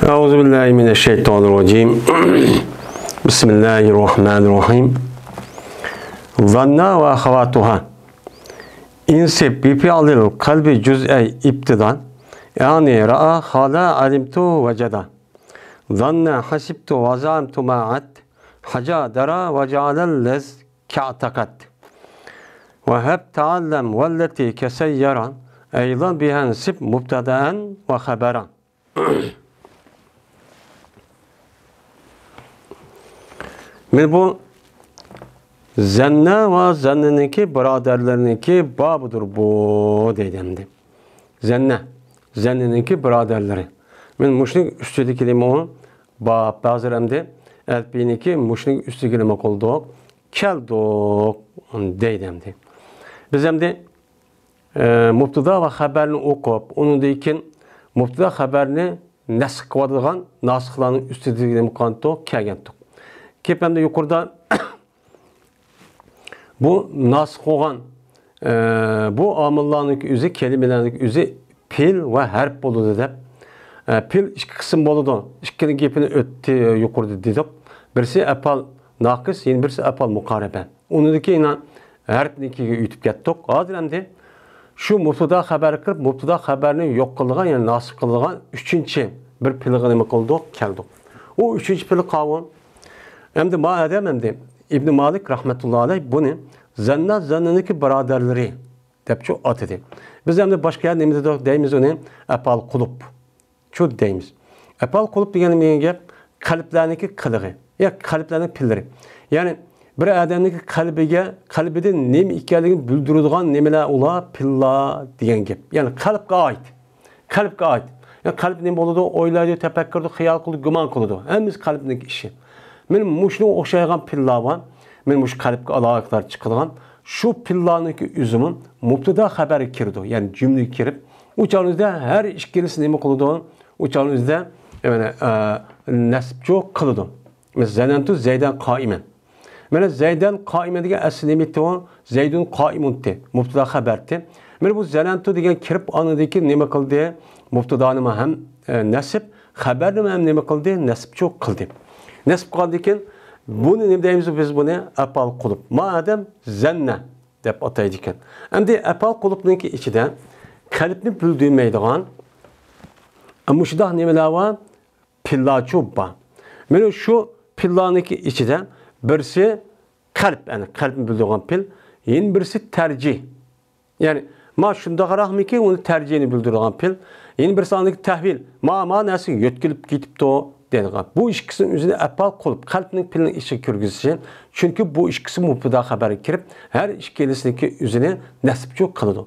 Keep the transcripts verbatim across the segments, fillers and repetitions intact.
أعوذ بالله من الشيطان الرجيم. بسم الله الرحمن الرحيم. ظن وأخواتها. انصب بفعل القلب جزء ابتدا. أعني رأى، خلا، علمت، وجد. ظن، حسبت، وزعمت، ما عد. حجا، درا، وجعل، لذ، كاعتقد. وهب، تعلم، والتي، كسيرا. أيضا بها انصب مبتدأ وخبرا. مانا بۇ زەننە ۋە زەننىنىڭكى بۇرادەرلىرىنىڭكى بابىدۇر بۇ، دەيدۇ ئەمدى. زەننە، زەننىنىڭكى بۇرادەرلىرى. مانا مۇشۇنىڭ ئۈستىدىكى نېمە ئۇ؟ باب. ھازىر ئەمدى ئەلپىيىنىڭكى مۇشۇنىڭ ئۈستىگە نېمە قىلدۇق؟ كەلدۇق، دەيدۇ ئەمدى. بىز ئەمدى ئە، مۇبتىدا ۋە خەبەرنى ئوقۇپ، ئۇنىڭدىن كېيىن مۇبتىدا خەبەرنى نەسخ قىلىۋاتىدىغان ناسىخلارنىڭ ئۈستىدە نېمە قىلغانتۇق؟ كەلگەنتۇق. كېيىن ئەمدى يۇقىرىدا بۇ ناسىخ بولغان، ئە، بۇ ئامىللارنىڭكى ئۆزى، كەلىمىلەرنىڭكى ئۆزى پېئىل ۋە ھەرپ بولىدۇ دەپ، ئە، پېئىل ئىككى قىسىم بولىدۇ. ئىككىنىڭ گېپىنى ئۆتتى، يۇقىرىدا دېدۇق. بىرسى ئەپئال ناقىس، يەنە بىرسى ئەپئال مۇقارىبە. ئۇنىڭدىن كېيىن ھەرپنىڭكىگە ئۆتۈپ كەتتۇق. ھازىر ئەمدى شۇ مۇبتىدا خەبەرگە كىرىپ، مۇبتىدا خەبەرنى يوق قىلىدىغان، يەنى ناسىخ قىلىدىغان ئۈچىنچى بىر پېئىلغا نېمە قىلدۇق؟ كەلدۇق. ئۇ ئۈچىنچى پېئىل قاۋۇل. ئەمدى ما ئادەم ئەمدى ئىبنى مالىك رەھمەتۇللا ئەلەيھ بۇنى زەننە، زەننىنىڭكى بۇرادەرلىرى دەپچۇ ئاتىدى. بىز ئەمدى باشقا يەردە نېمە دېدۇق؟ دەيمىز ئۇنى ئەپئال قۇلۇب. شۇ دەيمىز. ئەپئال قۇلۇب دېگەن نېمە گەپ؟ قەلبلەرنىڭكى قىلىقى. يا قەلبلەرنىڭ پېئىللىرى. يەنى بىر ئادەمنىڭكى قەلبىگە، قەلبىدە نېمە ئىكەنلىكىنى بىلدۈرىدىغان نېمىلەر ئۇلار پېئىللار دېگەن گەپ. يەنى قەلبكە ئائىت. قەلبكە ئائىت. يەنى قەلب نېمە بولىدۇ؟ ئويلايدۇ، تەپەككۇر قىلىدۇ، خىيال قىلىدۇ، گۇمان قىلىدۇ. ھەممىسى قەلبنىڭكى ئىشى. مانا مۇشۇنىڭغا ئوخشايدىغان پېئىللار بار. مانا مۇشۇ قەلبكە ئالاقىدار چىقىدىغان شۇ پېئىللارنىڭكى ئۆزىمۇ مۇبتىدا خەبەرگە كىرىدۇ. يەنى جۈملىگە كىرىپ، ئۇ چاغنىڭ ئۆزىدە ھەر ئىككىلىسى نېمە قىلىدۇ؟ ئۇ چاغنىڭ ئۆزىدە، يەنى، ئە، نەسبچۇ قىلىدۇ. مانا زەنەنتۇ زەيدەن قائىمەن. مانا زەيدەن قائىمەن دېگەن ئەسلى نېمە ئىدى ئۇ؟ زەيدۇن قائىمۇن ئىدى. مۇبتىدا خەبەر ئىدى. مانا بۇ زەنەنتۇ دېگەن كىرىپ ئاندىن كېيىن نېمە قىلدى؟ مۇبتىدانىمۇ ھەم، ئە، نەسب، خەبەرنىمۇ ھەم نېمە قىلدى؟ نەسبچۇ قىلدى. نەسب قىلغاندىن كېيىن بۇنى نېمە دەيمىز بىز بۇنى؟ ئەپئال قۇلۇب. ما ئادەم زەننە دەپ ئاتايدىكەن. ئەمدى ئەپئال قۇلۇبنىڭكى ئىچىدە قەلبنى بىلدۈرمەيدىغان، ئە، مۇشۇنداق نېمىلەر بار؟ پېئىللارچۇ بار. مانا شۇ پېئىللارنىڭكى ئىچىدە بىرسى قەلب، يەنى قەلبنى بىلدۈرىدىغان پېئىل، يەنە بىرسى تەرجىھ. يەنى ما شۇنداقراقمىكى ئۇنى تەرجىھنى بىلدۈرىدىغان پېئىل. يەنە بىرسى ئاندىكى تەھۋىل. ما، ما نەرسە يۆتكىلىپ كېتىپتۇ دەيدىغان. بۇ ئىككىسىنىڭ ئۆزىنى ئەپئال قۇلۇب، قەلبنىڭ پېئىلىنىڭ ئىچىگە كىرگۈزۈشى. چۈنكى بۇ ئىككىسى مۇبتىدا خەبەرگە كىرىپ، ھەر ئىككىلىسىنىڭكى ئۆزىنى نەسبچۇ قىلىدۇ.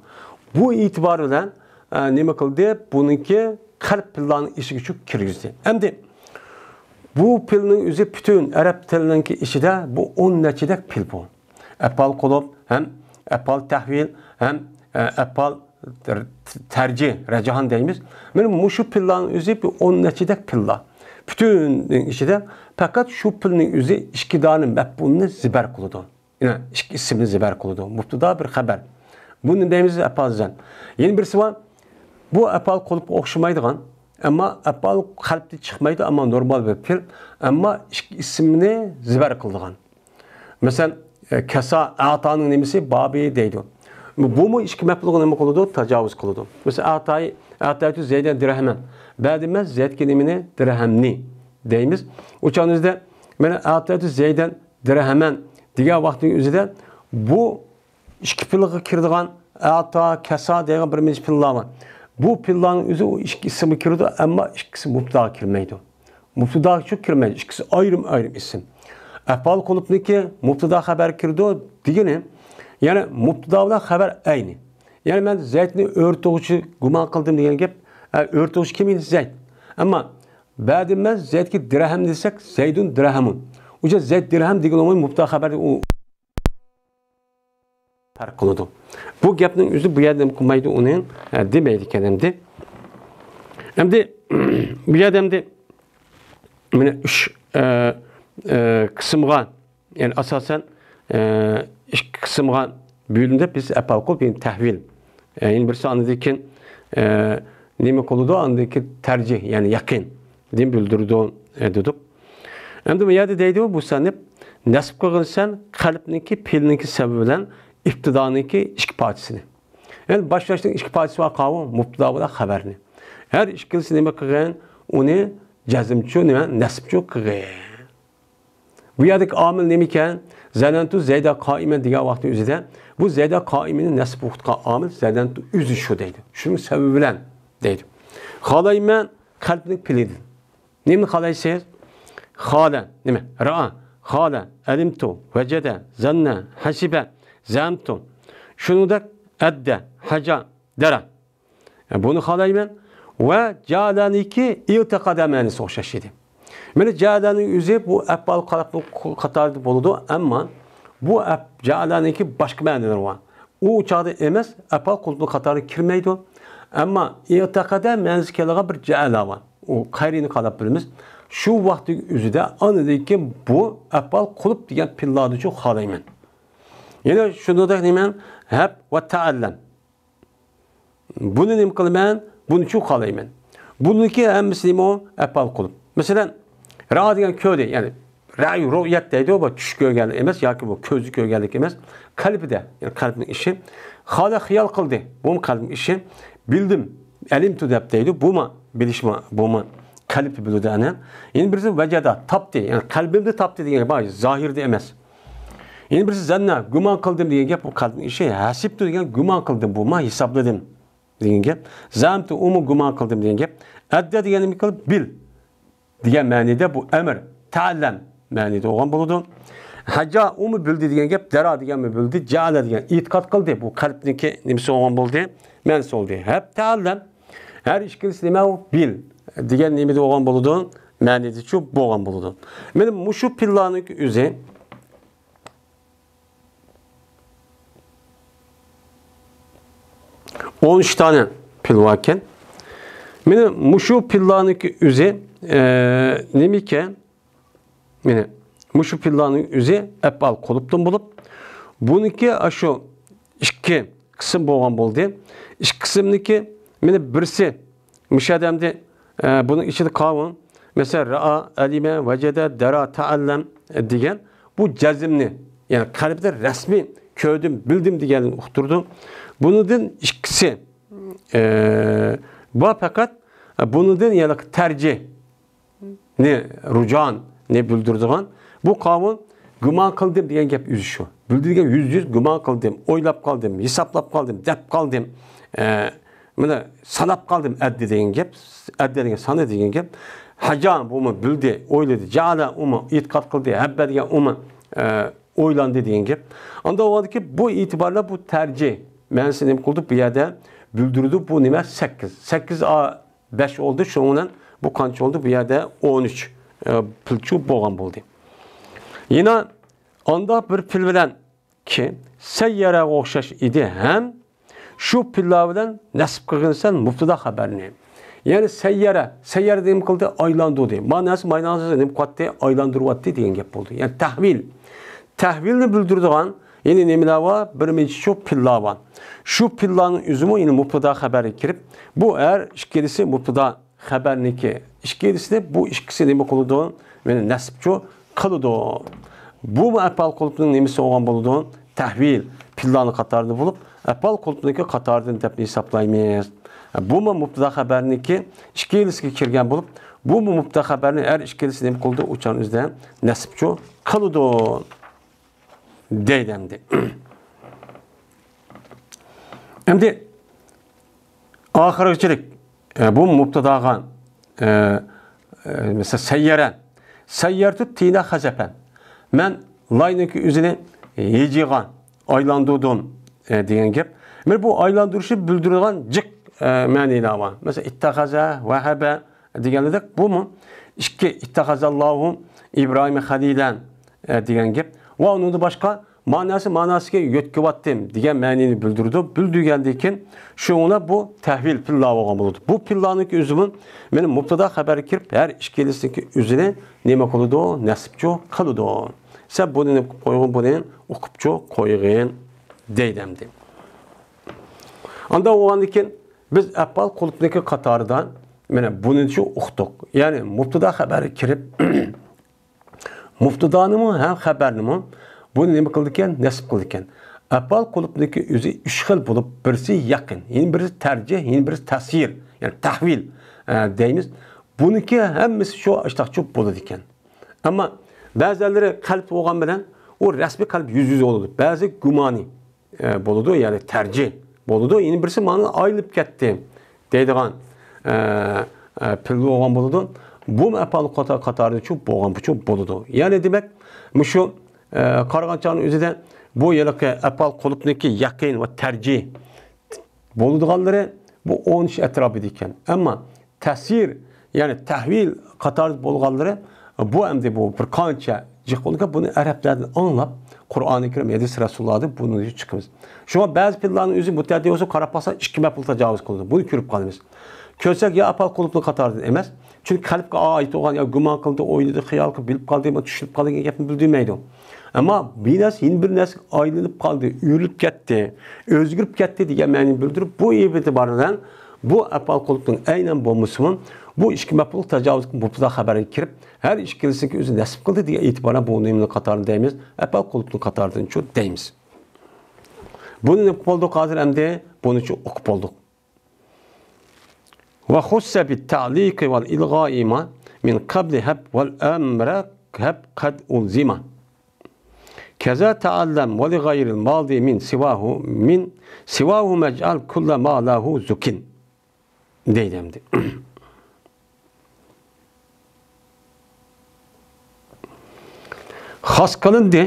بۇ ئېتىبار بىلەن، ئە، نېمە قىلدى؟ بۇنىڭكى قەلب پېئىللارنىڭ ئىچىگە چۈ-، كىرگۈزدى. ئەمدى بۇ پېئىلنىڭ ئۆزى پۈتۈن ئەرەب تىلىنىڭكى ئىچىدە بۇ ئون نەچچىدەك پېئىل بۇ. ئەپئال قۇلۇب ھەم ئەپئال تەھۋىل ھەم، ئە، ئەپئال تەر-، تەرجىھ، رەجھان دەيمىز. مانا مۇشۇ پېئىللارنىڭ ئۆزى بىر ئون نەچچىدەك پېئىللار. پۈتۈننىڭ ئىچىدە پەقەت شۇ پېئىلنىڭ ئۆزى ئىككى دانە مەپئۇلنى زىبەر قىلىدۇ. يەنى ئىككى ئىسىمنى زىبەر قىلىدۇ. مۇبتىدا بىر خەبەر. بۇنى دەيمىز ئەپئال زەن. يەنە بىرسى بار. بۇ ئەپئال قۇلۇبقا ئوخشىمايدىغان، ئەمما ئەپئال قەلبتىن چىقمايدۇ، ئەمما نورمال بىر پېئىل، ئەمما ئىككى ئىسىمنى زىبەر قىلىدىغان. مەسىلەن، ئە، كەسا، ئەتانىڭ نېمىسى؟ بابى دەيدۇ. بۇمۇ ئىككى مەپئۇلغا نېمە قىلىدۇ؟ تاجاۋۇز قىلىدۇ. مەسىلەن، ئەتاي، ئەتايتۇ زەيدەن دىرھەمەن. بەردىم مەن زەيدكە نېمىنى؟ دىرھەمنى دەيمىز. ئۇ چاغنىڭ ئۆزىدە مانا ئەتايتۇ زەيدەن دىرھەمەن دېگەن ۋاقىتنىڭ ئۆزىدە بۇ ئىككى پېئىلغا كىرىدىغان ئەتا، كەسا دەيدىغان بىر نەچچە پېئىللار بار. بۇ پېئىللارنىڭ ئۆزى ئۇ ئىككى ئىسىمغا كىرىدۇ، ئەمما ئىككىسى مۇبتىداغا كىرمەيدۇ. مۇبتىداغا شۇ كىرمەيدۇ، ئىككىسى ئايرىم-ئايرىم ئىسىم. ئەپئال قۇلۇبنىڭكى مۇبتىدا خەۋەر كىرىدۇ دېگىنى، يەنى مۇبتىدا بىلەن خەۋەر ئەينى. يەنى مەن زەيدنى ئۆرتىغۇچى گۇمان قىلدىم دېگەن گەپ، ئە، ئۆرتىغۇچى كىم ئىدى؟ زەيد. ئەمما بەدىن مەن زەيدكە دىرھەم دېسەك، زەيدۇن دىرھەمۇن. ئۇ يەردە زەيد دىرھەم دېگىلى بولمايدۇ، مۇبتىدا خەۋەردە ئۇ پەرق قىلىدۇ. بۇ گەپنىڭ ئۆزى بۇ يەردە نېمە قىلمايدۇ، ئۇنى، ئە، دېمەيدىكەن ئەمدى. ئەمدى بۇ يەردە ئەمدى مانا ئۈچ، ئە، ئە، قىسىمغا، يەنى ئاساسەن، ئە، ئىككى قىسىمغا بۆلۈندى. بىز ئەپئال قۇلۇب، يەنى تەھۋىل. ئە، يەنە بىرسى ئاندىن كېيىن، ئە، نېمە قىلىدۇ؟ ئاندىن كېيىن تەرجىھ، يەنى يەقىن. دىن بىلدۈرىدۇ، ئە، دېدۇق. ئەمدى بۇ يەردە دەيدۇ، مۇسەننىپ، نەسب قىلغىنسەن قەلبنىڭكى پېئىلنىڭكى سەۋەبى بىلەن ئىپتىدانىڭكى ئىككى پارچىسىنى. يەنى باشلاشنىڭ ئىككى پارچىسى بار قاۋۇ، مۇپتىدا بىلەن خەۋەرنى. ھەر ئىككىلىسى نېمە قىلغان؟ ئۇنى جەزمچۇ، نېمە، نەسبچۇ قىلغان. بۇ يەردىكى ئامىل نېمىكەن؟ زەنەنتۇ زەيدە قائىمەن دېگەن ۋاقىتنىڭ ئۆزىدە، بۇ زەيدە قائىمىنى نەسب ئوقۇتقان ئامىل زەنەنتۇ ئۆزى شۇ دەيدۇ. شۇنىڭ سەۋەبى بىلەن دەيدۇ. خالايمەن قەلبنىڭ پېئلىدىن. نېمىنى خالايسىز؟ خالە، نېمە؟ رائا، خالە، ئەلىمتۇ، ۋەجەدە، زەننە، ھەسىبە، زەئەمتۇ. شۇنىڭدەك ئەددە، ھەجا، دەرا. بۇنى خالايمەن. ۋە جەئەلەنىكى ئېتىقادە مەنىسى ئوخشاش ئىدى. مانا جەئەلەنىڭ ئۆزى بۇ ئەپئال قەلبنىڭ قاتارىدا بولىدۇ، ئەمما بۇ ئەپ-، جەئەلەنىڭكى باشقا مەنىلىرى بار. ئۇ چاغدا ئەمەس، ئەپئال قۇلۇپنىڭ قاتارىغا كىرمەيدۇ. ئەمما ئېتىقادە مەنىسى كېلىدىغان بىر جەئەلە بار. ئۇ قەيرىنى قالاپ بىلىمىز. شۇ ۋاقىتنىڭ ئۆزىدە ئاندىن كېيىن بۇ ئەپئال قۇلۇپ دېگەن پېئىللاردىچۇ خالايمەن. يەنە شۇنداق نېمە؟ ھەب ۋە تەئەللەم. بۇنى نېمە قىلىمەن؟ بۇنىچۇ خالايمەن. بۇنىڭكى ھەممىسى نېمە؟ ئەپئال قۇلۇپ. مەسىلەن، رائا دېگەن كۆردى، يەنى رەي، رۇئيەت دەيدۇ، بۇ چۈش كۆرگەنلىك ئەمەس ياكى بۇ كۆزى كۆرگەنلىك ئەمەس، قەلبىدە، يەنى قەلبنىڭ ئىشى. خالا خىيال قىلدى، بۇمۇ قەلبنىڭ ئىشى. بىلدىم، ئەلىمتۇ دەپ دەيدۇ، بۇمۇ بىلىشمۇ، بۇمۇ قەلب بىلىدۇ ئەنە. يەنە بىرسى ۋەجەدە، تاپتى، يەنى قەلبىمدە تاپتى دېگەن گەپ، زاھىردا ئەمەس. يەنە بىرسى زەننە، گۇمان قىلدىم دېگەن گەپ، بۇ قەلبنىڭ ئىشى. ھەسىبتۇ دېگەن گۇمان قىلدىم، بۇمۇ ھېسابلىدىم دېگەن گەپ. زەئەمتۇ، ئۇمۇ گۇمان قىلدىم دېگەن گەپ. ئەددە دېگەن نېمە قىلىپ؟ بىل دېگەن مەنىدە بۇ ئەمر، تەئەللەم مەنىدە بولغان بولىدۇ. ھەجا، ئۇمۇ بىلدى دېگەن گەپ، دەرا دېگەنمۇ بىلدى، جەئەلە دېگەن ئېتىقاد قىلدى. بۇ قەلبنىڭكى نېمىسى بولغان بولدى؟ مەنىسى بولدى. ھەب تەئەللەم، ھەر ئىككىلىسى نېمە ئۇ؟ بىل دېگەن نېمىدە بولغان بولىدۇ؟ مەنىدىچۇ بولغان بولىدۇ. مانا مۇشۇ پېئىللارنىڭكى ئۆزى ئون ئۈچ دانە پېئىل باركەن. مانا مۇشۇ پېئىللارنىڭكى ئۆزى، ئە، نېمىكەن؟ مانا مۇشۇ پېئىللارنىڭ ئۆزى ئەپئال قۇلۇپتىن بولۇپ، بۇنىڭكى ئاشۇ ئىككى قىسىم بولغان بولدى. ئىككى قىسىمنىڭكى مانا بىرسى مۇشۇ ئادەمدە، ئە، بۇنىڭ ئىچىدە قاۋۇن، مەسىلەن، رائا، ئەلىمە، ۋەجەدە، دەرا، تەئەللەم دېگەن بۇ جەزمنى، يەنى قەلبىدە رەسمىي كۆردۈم، بىلدىم دېگەننى ئۇقتۇرىدۇ. بۇنىڭدىن ئىككىسى، ئە، بار پەقەت، ئە، بۇنىڭدىن يەنى تەرجىھ نى، رۇجانى بىلدۈرىدىغان بۇ قاۋۇن گۇمان قىلدىم دېگەن گەپ ئۆزى شۇ. بىلدى دېگەن يۈز يۈز گۇمان قىلدىم، ئويلاپ قالدىم، ھېسابلاپ قالدىم، دەپ قالدىم. ئە، مانا ساناپ قالدىم ئەددى دېگەن گەپ، ئەددى دېگەن سانى دېگەن گەپ. ھەجا بۇمۇ بىلدى، ئويلىدى، جەئەلە ئۇمۇ ئېتىقاد قىلدى، ھەببە دېگەن ئۇمۇ، ئە، ئويلاندى دېگەن گەپ. ئاندا ئۇ ۋاقىتتىكى بۇ ئېتىبارلا بۇ تەرجىھ مەنىسى نېمە قىلدى؟ بۇ يەردە بىلدۈرىدۇ. بۇ نېمە؟ سەككىز. سەككىز ئا-، بەش بولدى، شۇنىڭ بىلەن بۇ قانچە بولدى؟ بۇ يەردە ئون ئۈچ، ئە، پېئىلچۇ بولغان بولدى. يەنە ئانداق بىر پېئىل بىلەن كى، سەييەرەگە ئوخشاش ئىدى ھەم شۇ پېئىللار بىلەن نەسب قىلغىنسەن مۇپتىدا خەبەرنى. يەنى سەييەرە، سەييەرە نېمە قىلدى؟ ئايلاندۇردى. ماناسى، ماناسى نېمە قىلىۋاتتى؟ ئايلاندۇرۇۋاتتى دېگەن گەپ بولدى. يەنى تەھۋىل. تەھۋىلنى بىلدۈرىدىغان يەنى نېمىلەر بار؟ بىر نەچچە شۇ پېئىللار بار. شۇ پېئىللارنىڭ ئۆزىمۇ يەنى مۇپتىدا خەبەرگە كىرىپ، بۇ ھەر ئىككىلىسى مۇپتىدا خەبەرنىكى ئىككىلىسىنى، بۇ ئىككىسى نېمە قىلىدۇ؟ مانا نەسبچۇ قىلىدۇ. بۇمۇ ئەپئال قۇلۇپنىڭ نېمىسى بولغان بولىدۇ؟ تەھۋىل پېئىللارنىڭ قاتارىدا بولۇپ، ئەپئال قۇلۇپنىڭكى قاتارىدىن دەپ ھېسابلايمىز. بۇمۇ مۇپتىدا خەبەرنىكى ئىككىلىسىگە كىرگەن بولۇپ، بۇمۇ مۇپتىدا خەبەرنى ھەر ئىككىلىسى نېمە قىلىدۇ؟ ئۇچان ئۆزىدە نەسبچۇ قىلىدۇ. دەيدۇ ئەمدى. ئەمدى ئاخىرغىچىلىك، ئە، بۇ مۇپتىداغا، ئە، ئە، مىسال، سەييەرە. سەييەرتۇ تىنا خەزەپەن. مەن لاينىڭكى ئۆزىنى ھىجىغا ئايلاندۇردۇم، ئە، دېگەن گەپ. مانا بۇ ئايلاندۇرۇشنى بىلدۈرىدىغان جىق، ئە، مەنىلەر بار. مىسال، ئىتتەخەزە، ۋەھەبە، دېگەنلىك بۇمۇ ئىككى، ئىتتەخەزەللاھۇ ئىبراھىم خەلىلەن، ئە، دېگەن گەپ. ۋە ئۇنىڭدىن باشقا ماناسى، ماناسىگە يۆتكىۋەتتىم دېگەن مەنىنى بىلدۈرىدۇ. بىلدۈرگەندىن كېيىن شۇڭلا بۇ تەھۋىل پېئىللار بولغان بولىدۇ. بۇ پېئىللارنىڭكى ئۆزىمۇ مانا مۇپتىدا خەبەرگە كىرىپ، ھەر ئىككىلىسىنىڭكى ئۆزىنى نېمە قىلىدۇ؟ نەسبچۇ قىلىدۇ. سەن بۇنى نېمە قىلىپ قويغىن، بۇنى ئۇقۇپچۇ قويغىن دەيدۇ ئەمدى. ئانداق بولغاندىن كېيىن بىز ئەپئال قۇلۇپنىڭكى قاتارىدا مانا بۇنىچۇ ئۇقتۇق. يەنى مۇبتىدا خەبەرگە كىرىپ، مۇبتىدانىمۇ ھەم خەبەرنىمۇ بۇ نېمە قىلىدىكەن؟ نەسب قىلىدىكەن. ئەپئال قۇلۇپنىڭكى ئۆزى ئۈچ خىل بولۇپ، بىرسى يەقىن، يەنە بىرسى تەرجىھ، يەنە بىرسى تەسيىر، يەنى تەھۋىل، ئە، دەيمىز. بۇنىڭكى ھەممىسى شۇ ئاشتاقچۇ بولىدىكەن. ئەمما بەزىلىرى قەلب بولغان بىلەن ئۇ رەسمىي قەلب يۈز يۈز بولىدۇ. بەزى گۇمانىي، ئە، بولىدۇ، يەنى تەرجىھ بولىدۇ. يەنە بىرسى مانا ئايلىنىپ كەتتى دەيدىغان، ئە، ئە، پېئىل بولغان بولىدۇ. بۇ ئەپئال قاتا-، قاتارىدىچۇ بولغان بۇچۇ بولىدۇ. يەنى دېمەك، مۇشۇ، ئە، قارىغان چاغنىڭ ئۆزىدە بۇ ھېلىقى ئەپئال قۇلۇپنىڭكى يەقىن ۋە تەرجىھ بولىدىغانلىرى بۇ ئون ئۈچ ئەتراپىدا ئىكەن. ئەمما تەسيىر، يەنى تەھۋىل قاتارىدا بولغانلىرى بۇ ئەمدى بۇ بىر قانچە جىق بولىدىكەن، بۇنى ئەرەبلەردىن ئاڭلاپ، قۇرئانى كەرىم، ھەدىس رەسۇلۇللاھدىن بۇنى چىقىمىز. شۇڭا بەزى پېئىللارنىڭ ئۆزى مۇتەئەددى بولسا، قاراپ باقسا، ئىككى مەپئۇل تاجاۋۇز قىلىدۇ. بۇنى كۆرۈپ قالىمىز. كۆرسەك، يا ئەپئال قۇلۇپنىڭ قاتارىدىن ئەمەس. چۈنكى قەلبكە ئائىت بولغان، يا گۇمان قىلدى، ئويلىدى، خىيال قىلىپ، بىلىپ قالدى، دېمەك، چۈشىنىپ قالدى دېگەن گەپنى بىلدۈرمەيدۇ. ئەمما بىر نەرسە يەنە بىر نەرسىگە ئايلىنىپ قالدى، ئۆرۈلۈپ كەتتى، ئۆزگىرىپ كەتتى دېگەن مەنىنى بىلدۈرۈپ، بۇ ئېتىبار بىلەن بۇ ئەپئال قۇلۇپنىڭ ئەينەن بولمىسىمۇ، بۇ ئىككى مەپئۇل تاجاۋۇز مۇبتىدا خەبەرگە كىرىپ، ھەر ئىككىلىسىنىڭكى ئۆزى نەسب قىلدى دېگەن ئېتىبار بىلەن بۇ نېمىنىڭ قاتارىدا دەيمىز؟ ئەپئال قۇلۇپنىڭ قاتارىدىنچۇ دەيمىز. بۇنى نېمە قىلىپ بولدۇق ھازىر ئەمدى؟ بۇنىچۇ ئۇقۇپ بولدۇق. وخص بالتعليق والإلغاء ما من قبل هب والأمر هب قد ألزم. كذا تعلم ولغير الماضي من سواه، من سواه مجعل كل ما له زكن. دەيدۇ ئەمدى. خاس قىلىندى.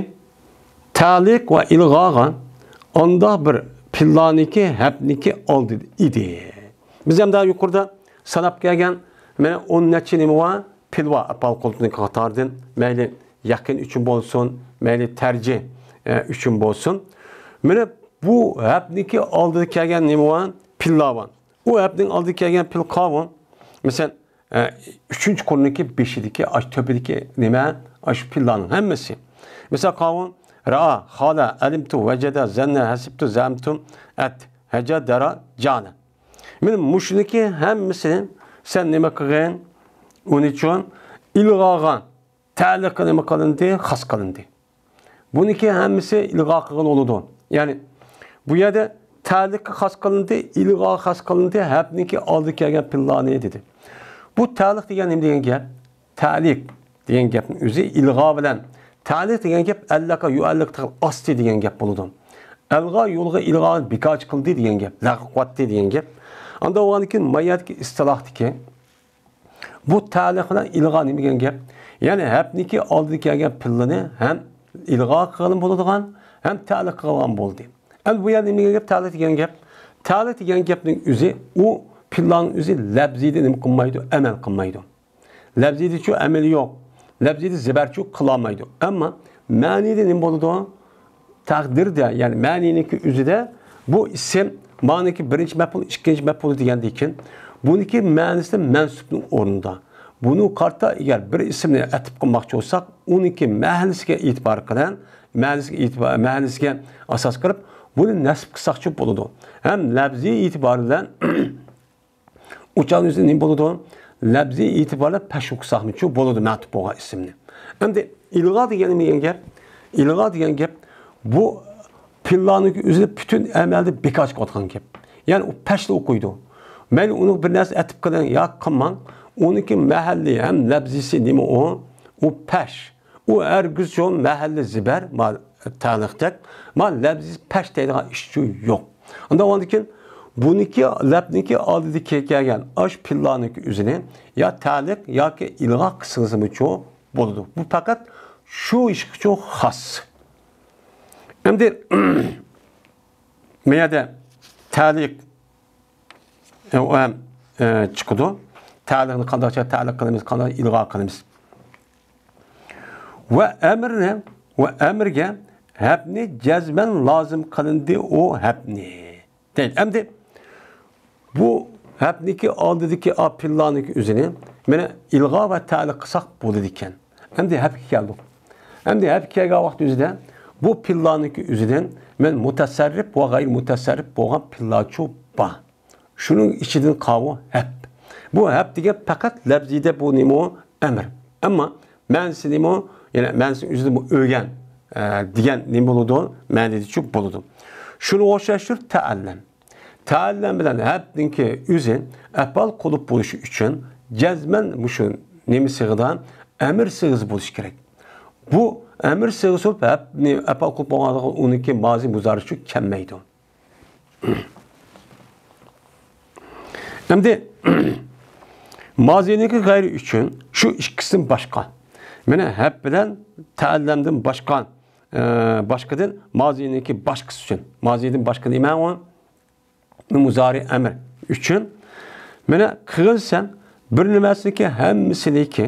تەلىق ۋە ئىلغاغا ئانداق بىر پېئىللارنىڭكى ھەپنىڭكى ئالدىدا ئىدى. بىز ھەمدە يۇقىرىدا ساناپ كەلگەن مانا ئون نەچچە نېمە بار؟ پېئىل بار، ئەپئال قۇلۇپنىڭكى قاتارىدىن. مەيلى يەقىن ئۈچۈن بولسۇن، مەيلى تەرجىھ، ئە، ئۈچۈن بولسۇن. مانا بۇ ھەپنىڭكى ئالدىدا كەلگەن نېمە بار؟ پېئىللار بار. ئۇ ھەپنىڭ ئالدىدا كەلگەن پېئىل قاۋۇ. مەسىلەن، ئە، ئۈچىنچى قۇرنىڭكى بېشىدىكى، ئاش تۆپىدىكى نېمە؟ ئاش پېئىللارنىڭ ھەممىسى. مىسال، قاۋۇ، رائا، خالا، ئەلىمتۇ، ۋەجەدە، زەننە، ھەسىبتۇ، زەئەمتۇ، ئەت، ھەجە، دەرا، جالە. مانا مۇشۇنىڭكى ھەممىسىنى سەن نېمە قىلغىن؟ ئۇنى ئۈچۈن ئىلغاغا، تەلىققا نېمە قىلىندى؟ خاس قىلىندى. بۇنىڭكى ھەممىسى ئىلغا قىلغىلى بولىدۇ. يەنى بۇ يەردە تەلىققا خاس قىلىندى، ئىلغا خاس قىلىندى، ھەپنىڭكى ئالدىدا كەلگەن پېئىللارنى دېدى. بۇ تەلىق دېگەن نېمە دېگەن گەپ؟ تەلىق دېگەن گەپنىڭ ئۆزى ئىلغا بىلەن، تەلىق دېگەن گەپ ئەللەقە يۇئەللىق تىل ئاستى دېگەن گەپ بولىدۇ. ئەلغا يولغا ئىلغا بىكارچى قىلدى دېگەن گەپ، لەغۋ قىلىۋەتتى دېگەن گەپ. ئاندىن بولغاندىن كېيىن مايەدىكى ئىستىلاھتىكى بۇ تەلىق بىلەن ئىلغا نېمە دېگەن گەپ؟ يەنى ھەپنىڭكى ئالدىدا كەلگەن پېئىلنى ھەم ئىلغا قىلغىلىمۇ بولىدىغان، ھەم تەلىق قىلغان بولدى. ئەمدى بۇ يەردە نېمە دېگەن گەپ؟ تەلىق دېگەن گەپ. تەلىق دېگەن گەپنىڭ ئۆزى، ئۇ پېئىللارنىڭ ئۆزى لەپزىيدە نېمە قىلمايدۇ؟ ئەمەل قىلمايدۇ. لەپزىيدىچۇ ئەمىلى يوق. لەپزىيدە زىبەرچۇ قىلالمايدۇ. ئەمما مەنىدە نېمە بولىدۇ؟ تەقدىردە، يەنى مەنىنىڭكى ئۆزىدە بۇ ئىسىم مانىكى بىرىنچى مەپئۇل، ئىككىنچى مەپئۇل دېگەندىن كېيىن، بۇنىڭكى مەنىسى مەنسۇبنىڭ ئورنىدا. بۇنىڭغا قارىتا ئەگەر بىر ئىسىمنى ئەتىپ قىلماقچى بولساق، ئۇنىڭكى مەھەللىسىگە ئېتىبار قىلىپ، مەھەللىسىگە ئېتىبار، مەھەللىسىگە ئاساس قىلىپ، بۇنى نەسب قىلساقچۇ بولىدۇ. ھەم لەپزىي ئېتىبار بىلەن ئۇ چاغدا ئۆزى نېمە بولىدۇ؟ لەپزىي ئېتىباردا پەش ئوقۇساقمۇچۇ بولىدۇ مەتۇپ بولغان ئىسىمنى. ئەمدى ئىلغا دېگەن نېمە دېگەن گەپ؟ ئىلغا دېگەن گەپ بۇ پېئىللارنىڭكى ئۆزىنى پۈتۈن ئەمەلدە بىكار چىقىۋاتقان گەپ. يەنى ئۇ پەشلا ئوقۇيدۇ. مەيلى ئۇنىڭغا بىر نەرسە ئەتىپ قىلىڭ ياكى قىلماڭ، ئۇنىڭكى مەھەللى ھەم لەپزىسى نېمە ئۇ؟ ئۇ پەش. ئۇ ھەرگىزچۇ مەھەللى زىبەر، ما تەلىقتەك، ما لەپزىي پەش دەيدىغان ئىشچۇ يوق. ئاندىن ئاندىن كېيىن بۇنىڭكى لەپنىڭكى ئالدىدا كەلگەن ئاش پېئىللارنىڭكى ئۆزىنى يا تەلىق ياكى ئىلغا قىلسىڭىزمۇچۇ بولىدۇ. بۇ پەقەت شۇ ئىشقىچۇ خاس. ئەمدى مەيەدە تەلىق ئە، ئۇ ھەم، ئە، چىقىدۇ. تەلىقنى قانداق تەلىق قىلىمىز، قانداق ئىلغا قىلىمىز؟ ۋە ئەمرنى، ۋە ئەمرگە ھەپنى جەزمەن لازىم قىلىندى ئۇ ھەپنى. دەيدۇ. ئەمدى بۇ ھەپنىكى ئالدىدىكى ئا پېئىللارنىڭكى ئۆزىنى مانا ئىلغا ۋە تەلىق قىلساق بولىدىكەن. ئەمدى ھەپكە كەلدۇق. ئەمدى ھەپكە كەلگەن ۋاقىت ئۆزىدە بۇ پېئىللارنىڭكى ئۆزىدىن مەن مۇتەسەررىپ ۋە غەيرىي مۇتەسەررىپ بولغان پېئىللارچۇ بار. شۇنىڭ ئىچىدىن قاۋۇ ھەپ. بۇ ھەپ دېگەن پەقەت لەپزىدە بۇ نېمە ئۇ؟ ئەمىر. ئەمما مەنىسى نېمە ئۇ؟ يەنە مەنىسىنىڭ ئۆزىدە بۇ ئۆگەن، ئە، دېگەن نېمە بولىدۇ؟ مەنىدىچۇ بولىدۇ. شۇنىڭغا ئوخشاشتۇر تەئەللەم. تەئەللەم بىلەن ھەپنىڭكى ئۆزى ئەپئال قۇلۇپ بولۇشى ئۈچۈن جەزمەن مۇشۇ نېمە سىغىدا؟ ئەمىر سىغىسى بولۇشى كېرەك. بۇ ئەمىر سىغىسى بولۇپ ھەپنى ئەپئال قۇلۇپ بولغانلىقى ئۇنىڭكى مازى مۇزارىچۇ كەلمەيدۇ. ئەمدى مازىنىڭكى غەيرى ئۈچۈن شۇ ئىككىسىدىن باشقا. مانا ھەپ بىلەن تەئەللەمدىن باشقا، ئە، باشقىدىن مازىنىڭكى باشقىسى ئۈچۈن. مازىدىن باشقا نېمە ئۇ؟ مۇزارى ئەمر ئۈچۈن. مانا قىلغىنسەن بىر نېمەسىنىڭكى ھەممىسىنىڭكى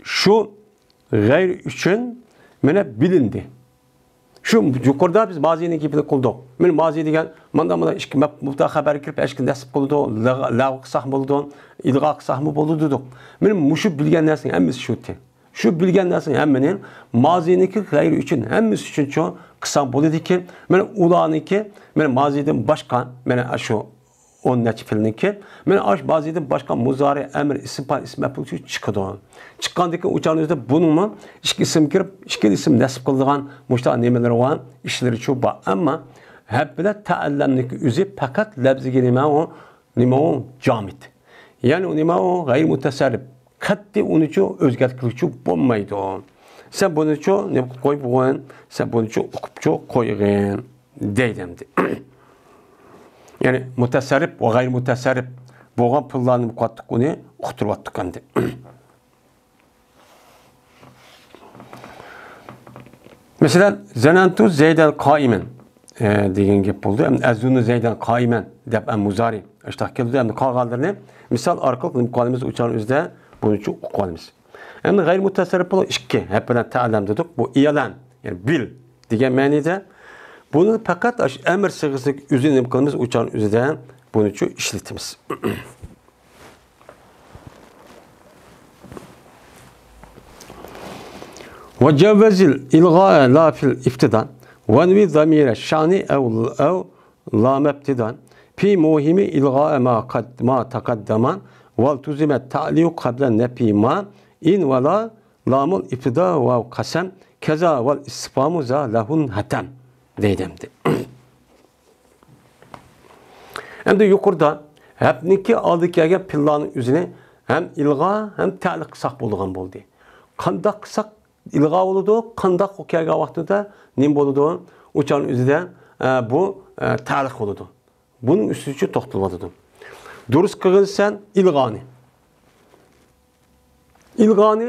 شۇ غەيرى ئۈچۈن مانا بىلىندى. شۇ يۇقىرىدا بىز مازىنىڭ گېپىنى قىلدۇق. مانا مازى دېگەن مانداق مانا ئىككى مەپ-، مۇبتەدا خەبەرگە كىرىپ ئىككى نەسب قىلىدۇ، لەغ-، لەغۋ قىلساق بولىدۇ، ئىلغا قىلساقمۇ بولىدۇ دېدۇق. مانا مۇشۇ بىلگەن نەرسىنىڭ ھەممىسى شۇ. شۇ بىلگەن نەرسىنىڭ ھەممىنى مازىنىڭكى غەيرى ئۈچۈن ھەممىسى ئۈچۈنچۇ قىلساڭ بولىدىكەن. مانا ئۇلارنىڭكى مانا مازىدىن باشقا مانا شۇ ئون نەچچە پېئىلنىڭكى مانا ئاش مازىدىن باشقا مۇزارى، ئەمر، ئىسىم پائىل، ئىسىم مەپئۇل ئۈچۈن چىقىدۇ. چىققاندىن كېيىن ئۇ چاغنىڭ ئۆزىدە بۇنىڭمۇ ئىككى ئىسىم كىرىپ، ئىككى ئىسىم نەسب قىلىدىغان مۇشۇنداق نېمىلىرى بار، ئىشلىرىچۇ بار. ئەمما ھەپ بىلەن تەئەللەمنىڭكى ئۆزى پەقەت لەپزىگە نېمە ئۇ؟ نېمە ئۇ؟ جامىد. يەنى ئۇ نېمە ئۇ؟ غەيرىي مۇتەسەررىپ. قەتئىي ئۇنىچۇ ئۆزگەرتكىلىكچۇ بولمايدۇ. سەن بۇنىچۇ نېمە قىلىپ قويغىن؟ سەن بۇنىچۇ ئۇقۇپچۇ قويغىن. دەيدۇ ئەمدى. يەنى مۇتەسەررىپ ۋە غەيرىي مۇتەسەررىپ بولغان پېئىللارنى قاتتىق ئۇنى ئۇقتۇرۇۋاتتۇق ئەمدى. مەسىلەن، زەنەنتۇ زەيدەن قائىمەن، ئە، دېگەن گەپ بولدى. ئەمدى ئەزۇننۇ زەيدەن قائىمەن دەپ ئەمدى مۇزارى ئاشتاق كەلدى. ئەمدى قالغانلىرىنى مىسال ئارقىلىق نېمە قىلىۋالىمىز؟ ئۇچارنىڭ ئۆزىدە بۇنىچۇ ئۇقۇۋالىمىز. ئەمدى غەيرىي مۇتەسەررىپ بولۇپ ئىككى، ھەپ بىلەن تەئەللەم دېدۇق. بۇ ئىئلەن، يەنى بىل دېگەن مەنىدە. بۇنى پەقەت ئاشۇ ئەمر سىغىسىنىڭ ئۆزىنى نېمە قىلىمىز؟ ئۇچارنىڭ ئۆزىدە بۇنىچۇ ئىشلىتىمىز. وجوز الإلغاء لا في الابتداء، وانو ضمير الشأن أو، أو لام ابتداء، في موهم إلغاء ما قد، ما تقدم، والتزم التعليق قبل نفي ما، إن ولا لام الابتداء واو قسم، كذا والاستفهام ذا له حتم دەيدۇ ئەمدى. ئەمدى يۇقىرىدا ھەپنىڭكى ئالدىغا كەلگەن پېئىللارنىڭ ئۆزىنى ھەم ئىلغا، ھەم تەئلىق قىلساق بولىدىغان بولدى. قانداق قىلساق ئىلغا بولىدۇ، قانداق ئۇ كەلگەن ۋاقتىدا نېمە بولىدۇ؟ ئۇچارنىڭ ئۆزىدە، ئە، بۇ، ئە، تەئلىق بولىدۇ. بۇنىڭ ئۈستىچۇ توختىلىۋاتىدۇ. دۇرۇس قىلغىنسەن ئىلغانى. ئىلغانى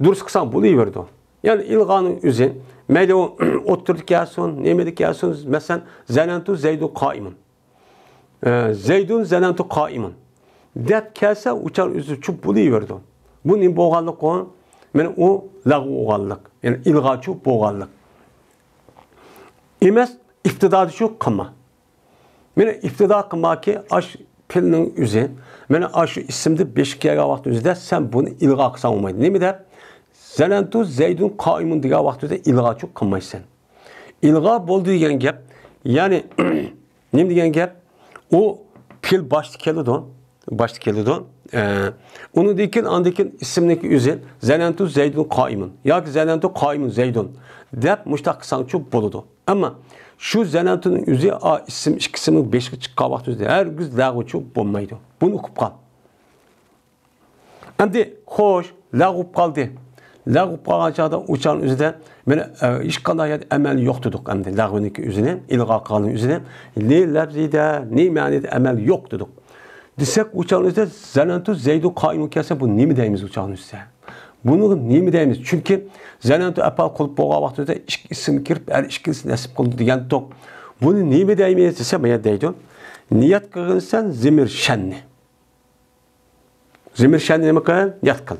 دۇرۇس قىلساڭ بولۇۋېرىدۇ. يەنى ئىلغانىڭ ئۆزى، مەيلى ئۇ ئوتتۇرىدا كەلسۇن، نېمىدە كەلسۇن، مەسىلەن، زەنەنتۇ زەيدۇ قائىمۇن. ئە، زەيدۇن زەنەنتۇ قائىمۇن دەپ كەلسە، ئۇچار ئۆزىچۇ بولۇۋېرىدۇ. بۇ نېمە بولغانلىق ئۇ؟ مانا ئۇ لەغۋ بولغانلىق، يەنى ئىلغاچۇ بولغانلىق. ئەمەس، ئىپتىدادىچۇ قىلما. مانا ئىپتىدا قىلماكى ئاش پېئىلنىڭ ئۆزى. مانا ئاشۇ ئىسىمدا بېشى كەلگەن ۋاقىت ئۆزىدە سەن بۇنى ئىلغا قىلساڭ بولمايدۇ. نېمە دەپ؟ زەنەنتۇ زەيدۇن قائىمۇن دېگەن ۋاقىت ئۆزىدە ئىلغاچۇ قىلمايسەن. ئىلغا بولدى دېگەن گەپ، يەنى نېمە دېگەن گەپ؟ ئۇ پېئىل باشتا كېلىدۇ، باشتا كېلىدۇ. ئە، ئۇنىڭدىن كېيىن، ئاندىن كېيىن ئىسىمنىڭكى ئۆزى زەنەنتۇ زەيدۇن قائىمۇن ياكى زەنەنتۇ قائىمۇن زەيدۇن دەپ مۇشۇنداق قىلساڭچۇ بولىدۇ. ئەمما شۇ زەنەنتۇنىڭ ئۆزى، ئا، ئىسىم، ئىككى ئىسىمنىڭ بېشىغا چىققان ۋاقتى ئۆزى ھەرگىز لەغۋچۇ بولمايدۇ. بۇنى ئۇقۇپ قال. ئەمدى خوش، لەغۋ بولۇپ قالدى. لەغۋ بولۇپ قالغان چاغدا ئۇچارنىڭ ئۆزىدە مانا، ئە، ھېچقانداق يەردە ئەمەل يوق دېدۇق ئەمدى. لەغۋنىڭكى ئۆزىنى، ئىلغا قىلغاننىڭ ئۆزىنى، نى لەپزىدە، نى مەنىدە ئەمەل يوق دېدۇق. دېسەك، ئۇچارنىڭ ئۆزىدە زەنەنتۇ زەيدۇ قائىمۇن كەلسە، بۇ نېمە دەيمىز ئۇچارنىڭ ئۆزىدە؟ بۇنىڭغا نېمە دەيمىز؟ چۈنكى زەنەنتۇ ئەپئال قۇلۇپ بولغان ۋاقتىدا ئىككى ئىسىم كىرىپ، ھەر ئىككىلىسى نەسب قىلىدۇ دېگەنتۇق. بۇنى نېمە دەيمىز دېسە، مانا دەيدۇ. نىيەت قىلغىنسەن زېمىر شەننى. زېمىر شەننى نېمە قىل؟ نىيەت قىل.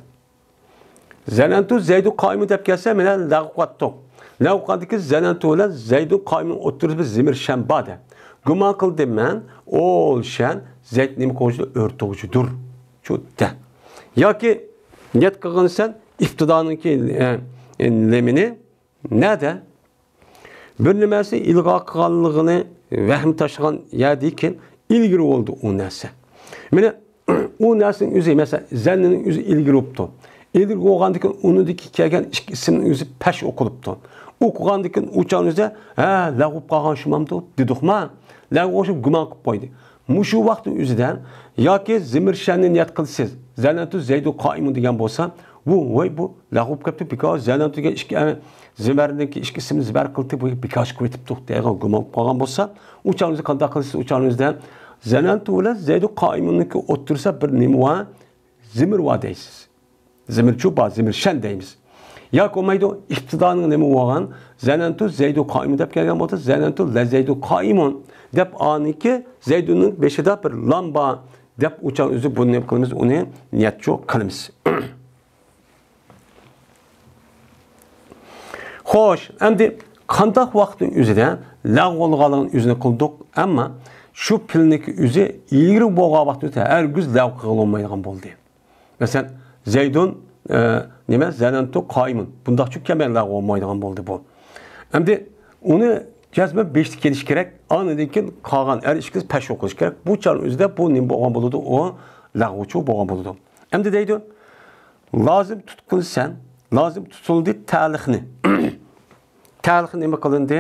زەنەنتۇ زەيدۇ قائىمۇن دەپ كەلسە، مانا لەغۋ قىلىۋاتتۇق. لەغۋ قىلغاندىكىن زەنەنتۇ بىلەن زەيدۇ قائىمۇن ئوتتۇرىسىدا بىر زېمىر شەن بار دە. گۇمان قىلدىم مەن، ئول شەن زەيد نېمە قىلغۇچىدۇر؟ ئۆرتىگۈچىدۇر. شۇ دە. ياكى نىيەت قىلغىنسەن ئىپتىدانىڭكى، ئە، ئە، لېمىنى نەدە؟ بىر نېمەسى ئىلغا قىلغانلىقىنى ۋەھىمە تاشلىغان يەردىكىن ئىلگىرى بولدى ئۇ نەرسە. مانا ئۇ نەرسىنىڭ ئۆزى، مەسىلەن، زەننىنىڭ ئۆزى ئىلگىرى بوپتۇ. ئىلگىرى بولغاندىن كېيىن ئۇنىڭدىكى كەلگەن ئىككى ئىسىمنىڭ ئۆزى پەش ئوقۇلۇپتۇ. ئوقۇغاندىن كېيىن ئۇ چاغنىڭ ئۆزىدە، ھە، لەغۋ بولۇپ قالغان شۇمامدۇ دېدۇقما؟ لەغۋ ئوخشاپ گۇمان قىلىپ قويدى. مۇشۇ ۋاقىتنىڭ ئۆزىدە ياكى زىمىرشەننى نىيەت قىلىسىز، زەنەنتۇ زەيدۇ قائىمۇن دېگەن بولسا، بۇ، ۋاي، بۇ لەغۋ بولۇپ كەپتۇ، بىكار زەنەنتۇ دېگەن ئىككى، ئە، زىمەرنىڭكى ئىككى ئىسمىنى زىبەر قىلىپتۇ، بۇ بىكار چىقىپ كېتىپتۇ دەيدىغان گۇمان قىلىپ قالغان بولسا، ئۇ چاغنىڭ ئۆزىدە قانداق قىلىسىز؟ ئۇ چاغنىڭ ئۆزىدە زەنەنتۇ بىلەن زەيدۇ قائىمۇننىڭكى ئوتتۇرىسىدا بىر نېمە بار؟ زىمىر بار دەيسىز. زىمىرچۇ بار، زىمىرشەن دەيمىز. ياكى بولمايدۇ، ئىپتىدانىڭ نېمە بولغان؟ زەنەنتۇ زەيدۇ قائىمۇن دەپ كەلگەن بولسا، زەنەنتۇ لە زەيدۇ قائىمۇن دەپ، ئانىڭكى زەيدۇنىڭ بېشىدا بىر لام بار دەپ، ئۇ چاغ ئۆزى بۇنى نېمە قىلىمىز؟ ئۇنى نىيەتچۇ قىلىمىز. خوش، ئەمدى قانداق ۋاقىتنىڭ ئۆزىدە لەغۋ بولغانلىقىنى ئۆزىنى قىلدۇق، ئەمما شۇ پېئىلنىڭكى ئۆزى ئىلگىرى بولغان ۋاقىتتا ھەرگىز لەغۋ قىلغىلى بولمايدىغان بولدى. مەسىلەن، زەيدۇن، ئە، نېمە، زەنەنتۇ قائىمۇن. بۇنداقچۇ كەلمەي لەغۋ بولمايدىغان بولدى بۇ. ئەمدى ئۇنى جەزمەن بېشىدا كېلىشى كېرەك. ئاندىن كېيىن قالغان ھەر ئىككىسى پەش ئوقۇلۇشى كېرەك. بۇ چاغنىڭ ئۆزىدە بۇ نېمە بولغان بولىدۇ؟ ئۇ لەغۋچۇ بولغان بولىدۇ. ئەمدى دەيدۇ، لازىم تۇتقىن سەن، لازىم تۇتۇلدى تەلىقنى. تەلىق نېمە قىلىندى؟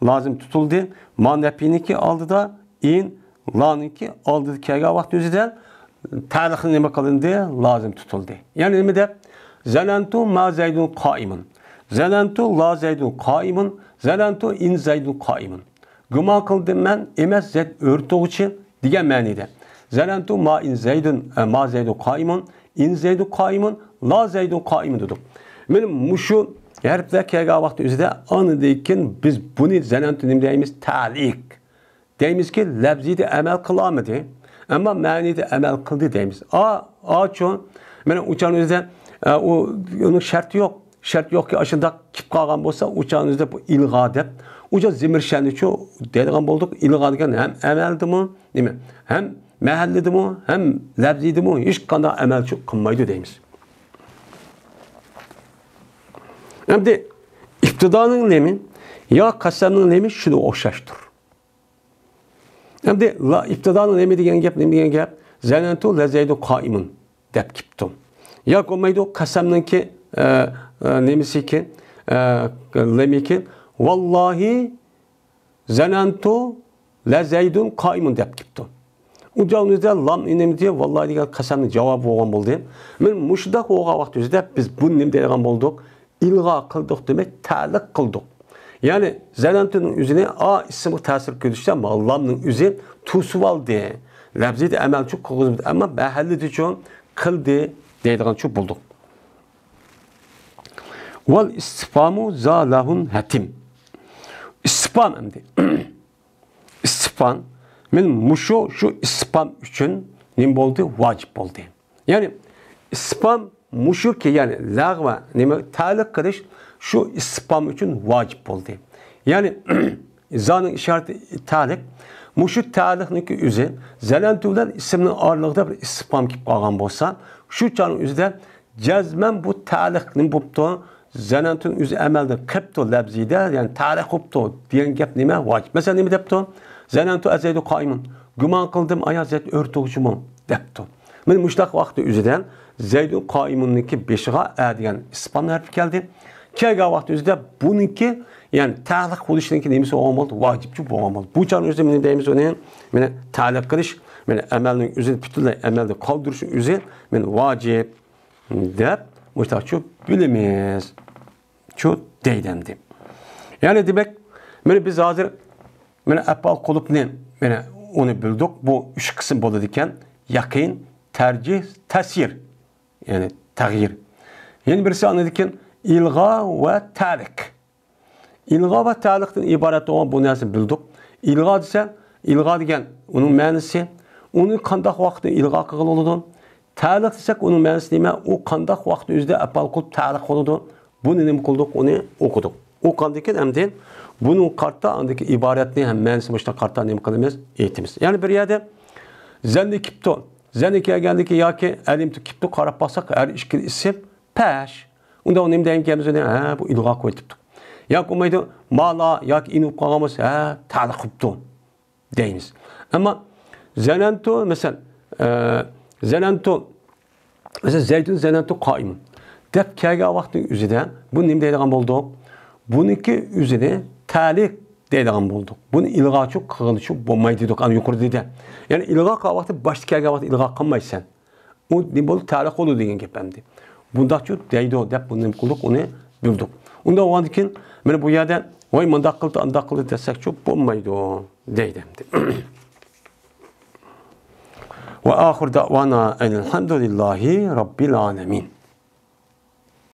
لازىم تۇتۇلدى. ما نەپىنىڭكى ئالدىدا، ئىن، لانىڭكى ئالدىدا كەلگەن ۋاقىت ئۆزىدە تەلىق نېمە قىلىندى؟ لازىم تۇتۇلدى. يەنى نېمە دەپ؟ زەنەنتۇ ما زەيدۇن قائىمۇن. زەنەنتۇ لا زەيدۇن قائىمۇن. زەنەنتۇ ئىن زەيدۇن قائىمۇن. گۇمان قىلدىم مەن، ئەمەس زەيد ئۆرە تۇرغۇچى دېگەن مەنىدە. زەنەنتۇ ما ئىن زەيدۇن، ئە، ما زەيدۇن قائىمۇن، ئىن زەيدۇن قائىمۇن، لا زەيدۇن قائىمۇن دېدۇق. مانا مۇشۇ ھەرپلەر كەلگەن ۋاقىت ئۆزىدە ئاندىن كېيىن بىز بۇنى زەنەنتۇ نېمە دەيمىز؟ تەلىق دەيمىزكى، لەپزىدە ئەمەل قىلالمىدى، ئەمما مەنىدە ئەمەل قىلدى دەيمىز. ئا، ئاچۇ، مانا ئۇچان ئۆزىدە، ئە، ئۇ، ئۇنىڭ شەرتى يوق. شەرت يوقكى، ئاشۇنداق كېلىپ قالغان بولسا، ئۇچان ئۆزىدە بۇ ئىلغا دەپ، ئۇچان زىمىرشەننىچۇ دەيدىغان بولدۇق. ئىلغا دېگەن ھەم ئەمەلدىمۇ، نېمە، ھەم مەھەللىدىمۇ، ھەم لەپزىدىمۇ ھېچقانداق ئەمەلچۇ قىلمايدۇ دەيمىز. ئەمدى ئىپتىدانىڭ نېمى يا قەسەمنىڭ نېمى شۇنىڭغا ئوخشاشتۇر. ئەمدى لا، ئىپتىدانىڭ نېمە دېگەن گەپ، نېمە دېگەن گەپ؟ زەنەنتۇ لە زەيدۇ قائىمۇن دەپ كېپتۇ. ياكى بولمايدۇ، قەسەمنىڭكى، ئە، ئە، نېمىسىكى، ئە، لېمىكى، ۋاللاھى زەنەنتۇ لە زەيدۇن قائىمۇن دەپ كېپتۇ. ئۇ جاۋابىمىزدا لام نېمە دېدى؟ ۋاللاھى دېگەن قەسەمنىڭ جاۋابى بولغان بولدى. مانا مۇشۇنداق بولغان ۋاقىت ئۆزىدە بىز بۇنى نېمە دەيدىغان بولدۇق؟ ئىلغا قىلدۇق دېمەك، تەلىق قىلدۇق. يەنى زەنەنتۇنىڭ ئۆزىنى ئا ئىسىمغا تەسىر كۆرسىتىشتە لامنىڭ ئۆزى توسۇۋالدى. لەپزىدە ئەمەلچۇ قىلغۇزمىدى، ئەمما مەھەللىدىچۇ قىلدى دەيدىغانچۇ بولدۇق. ۋەل ئىستىفامۇ زا لەھۇن ھەتىم. ئىستىفام ئەمدى. ئىستىفام. مانا مۇشۇ، شۇ ئىستىفام ئۈچۈن نېمە بولدى؟ ۋاجىپ بولدى. يەنى ئىستىفام مۇشۇكى، يەنى لەغۋە، نېمە، تەلىق قىلىش شۇ ئىستىفام ئۈچۈن ۋاجىپ بولدى. يەنى زانىڭ ئىشارىتى تەلىق. مۇشۇ تەلىقنىڭكى ئۆزى زەنەنتۇ بىلەن ئىسىمنىڭ ئارىلىقىدا بىر ئىستىفام كېلىپ قالغان بولسا، شۇ چاغنىڭ ئۆزىدە جەزمەن بۇ تەلىق نېمە بوپتۇ؟ زەنەنتۇنىڭ ئۆزى ئەمەلدىن قىپتۇ لەپزىدە، يەنى تەلىق بوپتۇ دېگەن گەپ نېمە؟ ۋاجىپ. مەسىلەن، نېمە دەپتۇ؟ زەنەنتۇ ئەزەيدۇ قائىمۇن. گۇمان قىلدىم، ئايا زەيد ئۆرە تۇرغۇچىمۇ دەپتۇ. مانا مۇشۇنداق ۋاقىتتا ئۆزىدە زەيدۇ قائىمۇننىڭكى بېشىغا ئە دېگەن ئىستىفام ھەرپى كەلدى. كەلگەن ۋاقىتتا ئۆزىدە بۇنىڭكى، يەنى تەلىق بولۇشنىڭكى نېمىسى بولغان بولدى؟ ۋاجىپچۇ بولغان بولدى. بۇ چاغنىڭ ئۆزىدە نېمە دەيمىز ئۇنى؟ مانا تەلىق قىلىش، مانا ئەمەلنىڭ ئۆزىنى پۈتۈنلەي ئەمەلدىن قالدۇرۇشنىڭ ئۆزى مانا ۋاجىپ دەپ مۇشۇنداقچۇ بىلىمىز. شۇ دەيدۇ ئەمدى. يەنى دېمەك، مانا بىز ھازىر مانا ئەپئال قۇلۇپنى، مانا ئۇنى بىلدۇق. بۇ ئۈچ قىسىم بولىدىكەن. يەقىن، تەرجىھ، تەسيىر. يەنى تەغيىر. يەنە بىرسى ئاندىن كېيىن ئىلغا ۋە تەلىق. ئىلغا ۋە تەلىقتىن ئىبارەت بولغان بۇ نەرسىنى بىلدۇق. ئىلغا دېسە، ئىلغا دېگەن ئۇنىڭ مەنىسى، ئۇنى قانداق ۋاقىتتا ئىلغا قىلغىلى بولىدۇ؟ تەلىق دېسەك، ئۇنىڭ مەنىسى نېمە؟ ئۇ قانداق ۋاقىت ئۆزىدە ئەپئال قۇلۇپ تەلىق بولىدۇ؟ بۇنى نېمە قىلدۇق؟ ئۇنى ئوقۇدۇق. ئوقۇغاندىن كېيىن ئەمدى بۇنىڭغا قارىتا ئاندىكى ئىبارەتنى ھەم مەنىسى باشقا قارىتا نېمە قىلىمىز؟ ئېيتىمىز. يەنى بىر يەردە زەننى كېپتۇ. زەننى كەلگەندىن كېيىن ياكى ئەلىمتۇ كېپتۇ، قاراپ باقساق، ھەر ئىككىلا ئىسىم پەش. ئۇندا ئۇ نېمە دەيمىز ئۇنى؟ ھە، بۇ ئىلغا قويۇپتۇ. ياكى بولمايدۇ، مالا ياكى ئىن بولۇپ قالغان بولسا، ھە، تەلىق قىپتۇ دەيمىز. ئەمما زەنەنتۇ، مەسىلەن، ئە، زەنەنتۇ، مەسىلەن، زەيدۇن زەنەنتۇ قائىمۇن دەپ كەلگەن ۋاقىتنىڭ ئۆزىدە بۇ نېمە دەيدىغان بولدۇق؟ بۇنىڭكى ئۆزىنى تەلىق دەيدىغان بولدۇق. بۇنى ئىلغاچۇ قىلغىلىچۇ بولمايدۇ دېدۇق، ئەنە يۇقىرىدا دېدى. يەنى ئىلغا قىلغان ۋاقىتتا باشتا كەلگەن ۋاقىتتا ئىلغا قىلمايسەن. ئۇ نېمە بولدى؟ تەلىق بولدى دېگەن گەپ ئەمدى. بۇنداقچۇ دەيدۇ دەپ بۇنى نېمە قىلدۇق؟ ئۇنى بىلدۇق. ئۇنداق بولغاندىن كېيىن مانا بۇ يەردە ۋاي مۇنداق قىلدى، ئانداق قىلدى دېسەكچۇ بولمايدۇ دەيدۇ ئەمدى. وآخر دعوانا أن الحمد لله رب العالمين.